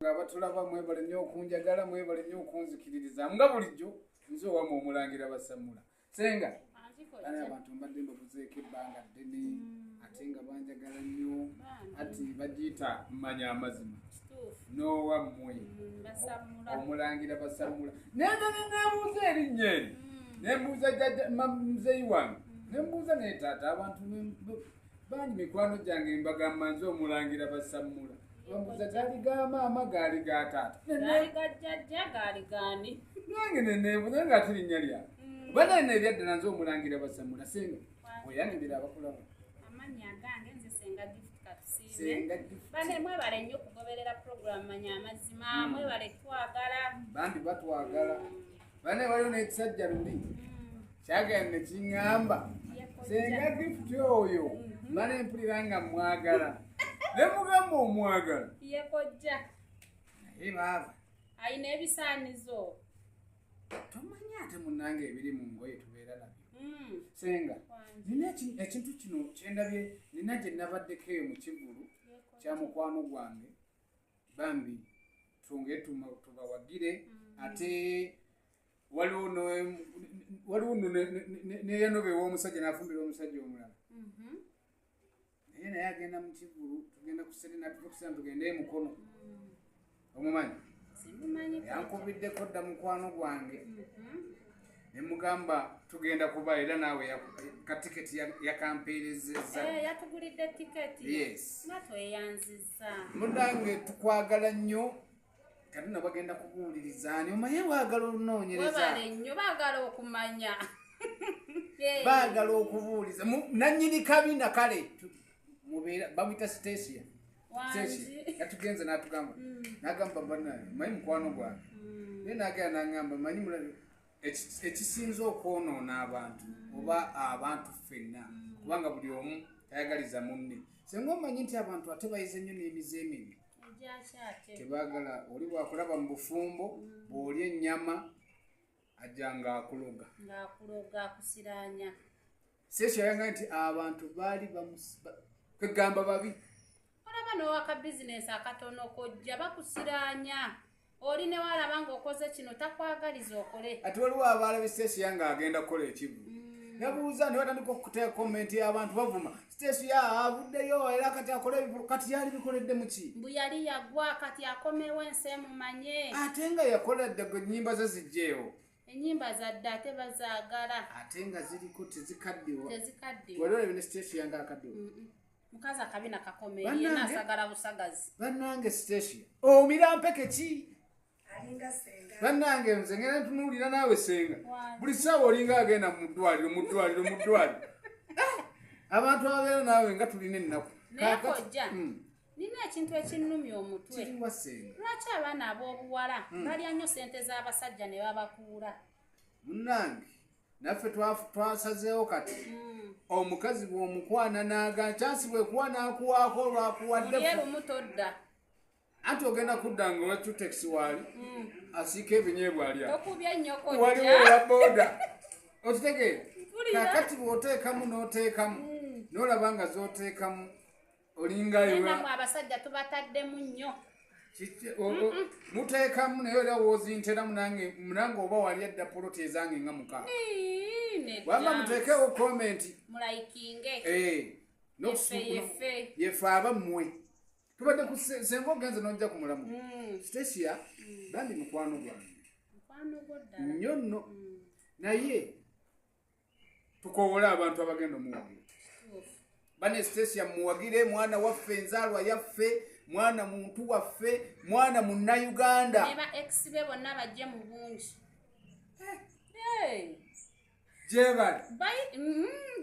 Abatulaba, mwebale nnyo okunjagala, mwebale nnyo okunzikiririza. Nga bulijjo nze owamu Omulangira Basamula. Senga bane, abantu mbadde mbabuzeeko ebbanga ddene, ate nga banjagala nnyo. Ati bagiyita Mmanya Amazima n'owammwe Omulangira Basamula. Nebuuza erinnya eri, nembuuza jjajja muzeeyi wange, nembuuza naye taata. Abantu bangi, mikwano gyange, mbagamba nze Omulangira Basamula, bambuuza gaali ga maama, gaali ga taata? Gaali ga jjajja, gaali gaani? Nange neneebuuza nga ate linnya lyange oba nene ebyaddala nze Omulangira Basamula. Senga, oyanibira abakulaba. Amannya agange nze Senga Gift Katusiime. Senga Gift. Bane, mwebale nnyo okugoberera program Manya Amazima, mwebale twagala. Bambi batwagala. Bane, waliwo n'ekisajja luli kyagenda ne kiŋŋamba, "Senga Gift oyo mala mpulira nga mwagala." Ne mugamba, "Omwagala?" Yekojja. Naye baaba Ayina ebisaanizo. Tomanyi ate munnange ebiri mu ngoye tubeera nabyo. Senga, nina ekintu kino kyendabye, nina gye nabaddeko eyo mu kivulu kya mukwano gwange. Bambi twongere tubawagire. Ate waliwo no neyanoba ew'omusajja n'afumbira omusajja omulala, naye naye agenda mu kivulu. Tugenda ku Serena, tuve ku Serena tugende e Mukono. Omumanyi? Simumanyi. Yankubiddeko dda mukwano gwange, ne mugamba tugenda kuba era naawe katiketi yakampeerezezza. Eh, yatugulidde tiketi. Yes. Nga tweyanzizza. Munange, tukwagala nnyo. Kati no bagenda kubuuliriza ani omanye baagala olunoonyereza. Webale nnyo, baagala okumanya. Baagala okubuuliza nannyini kabina. Kale mubeera bamwita Stasia. Wangi. Yatugenze n'atugamba, n'agamba, "Banaye, manyi mukwano gwange." Naye n'agenda n'agamba, "Manyi mulabe, ekisinza okwonoona abantu oba abantu ffenna, kubanga buli omu tayagaliza munne." Senga omanyi nti abantu ate bayize nnyo n'emize emibi. Egyakyate. Tebaagala oli bwakulaba mu bufumbo, bw'olya ennyama ajja ng'akuloga. Ng'akuloga, akusiraanya. Sesio yanga nti abantu baali kwegamba babi. Olaba n'owaka bizinesi akatono kojja bakusiraanya, oli ne walaba ng'okoze kino takwagaliza okole. Ati waliwo abalaba Stesia ng'agenda kukola ekivu, nabuuza nti batandika okuteeka comment, abantu bavuma Stesia, avuddeyo era kati akola ebivulu. Kati yali bikoledde muki? Mbu yali yagwa, kati akomewo ensi emumanye. Ate nga yakola dda gwe ennyimba ze zijjeewo. Ennyimba zadde ate bazaagala. Ate nga ziriko tezikaddiwa. Tezikaddiwa. Wali olabye ne Stesia nga akaddiwa? Mukazi akabina kakomeye. Bannange. Yenna asagala busagazi. Bannange, Stesia omira mpeke ki? Alinga senga. Bannange, nze ngenda ntunuulira naawe senga. Wangi. Buli ssaawa olinga agenda mu ddwaliro, mu ddwaliro, mu ddwaliro. Eh, abantu ababeera naawe nga tulina ennaku. Naye Kaakati- kojja, nina ekintu ekinnumya omutwe. Kiriwa, senga? Lwaki abaana ab'obuwala balya nnyo sente z'abasajja ne babakuula? Munnange, naffe twasazeewo kati omukazi bw'omukwana n'aga kyansi bwekuwa n'akuwaako olwakuwadde. Mulye lumu todda. Anti ogenda kudda nga owa tutex waali asiika ebinyeebwa alya. Tokubye nnyo. Waliwo Kojja. owa boda, okitegeera? Mpulira. Kakati bw'oteekamu n'oteekamu n'olaba nga z'oteekamu olinga Naye ewa nammwe abasajja tubataddemu nnyo. Muteekamu, naye era woozinteramu nange munange oba wali adda poloti ezange nga 6. Ii, nedda. Wamba muteekewo comment. Mulayikinge. Eh, Yeffe, yeffe. Yeffe abammwe tubadde ku senga ogenze n'ojja ku mulamu. Stasia bambi mukwano gwange. Mukwano gwo ddala. Nnyo nno, naye tukowole abantu abagenda omuwagira. Kituufu. Bane, Stasia muwagire, mwana waffe, enzaalwa yaffe, mwana muntu waffe, mwana Munnayuganda. Ne ba ex be bonna bajje mu bungi. Hey, Gyebali.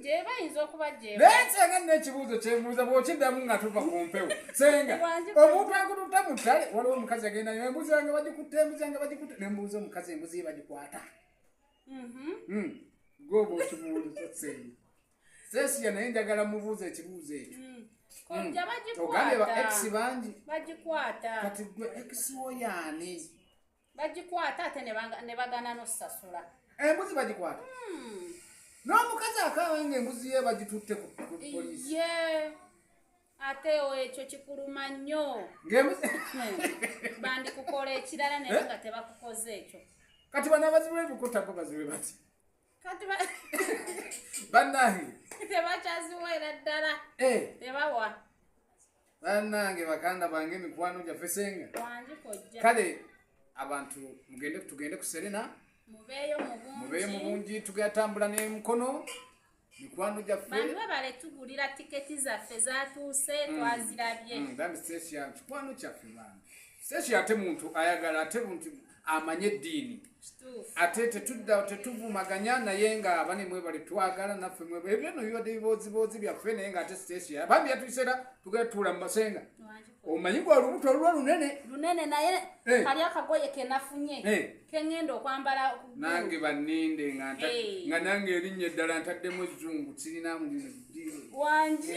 Gye bayinza okuba gye. Naye senga, nina ekibuuzo kyembuuza, bw'okiddamu nga tuva ku mpewo. Senga, Wangi. omuntu akututta mu ttale, waliwo omukazi agenda, "Embuzi yange bagikutte, embuzi yange bagikutte." Nembuuza omukazi, embuzi ye bagikwata? Gwe oba okibuuliza senga Sesiya, naye njagala mubuuza ekibuuzo ekyo. Kojja, Ogambye ba ex bagikwata. bangi. Bagikwata. Kati gwe ex wo yaani? Bagikwata ate ne bagana n'ossasula. Embuzi bagikwata n'omukazi akaaba nga embuzi ye bagitutte ku poliisi. Ye. Ate ekyo kikuluma nnyo. Bandikukola ekirala naye nga tebakukoze ekyo. Kati bano abazibu ebikuta bo bazibe bati. Kati bannange tebakyaziweera ddala. Tebawa. Bannange bakanda bange mikwano gyaffe senga. Kale abantu mugende tugende ku Serena. Mubeeyo mu bungi tugatambula n'emikono. Mikwano gyaffe. Bantu bale tugulira tiketi zaffe zatuuse twazirabye. Bambi Stecia mikwano kyaffe bambi. Stecia ate muntu ayagala ate muntu amanye eddiini. Ate tetudda tetuvumaganya naye nga abane mwebale twagala naffe mwebale. Ebyo nno bibadde bibooziboozi byaffe naye nga ate Stecia bambi yatuyiseera tugenda tutuula mu masenga. Omanyi gwa lubuto olulwa lunene. Lunene naye kali akagoye ke nafunye. Ke ŋŋenda okwambala nange banninde nga nange erinnya eddala ntaddemu ezzungu sirina wangi.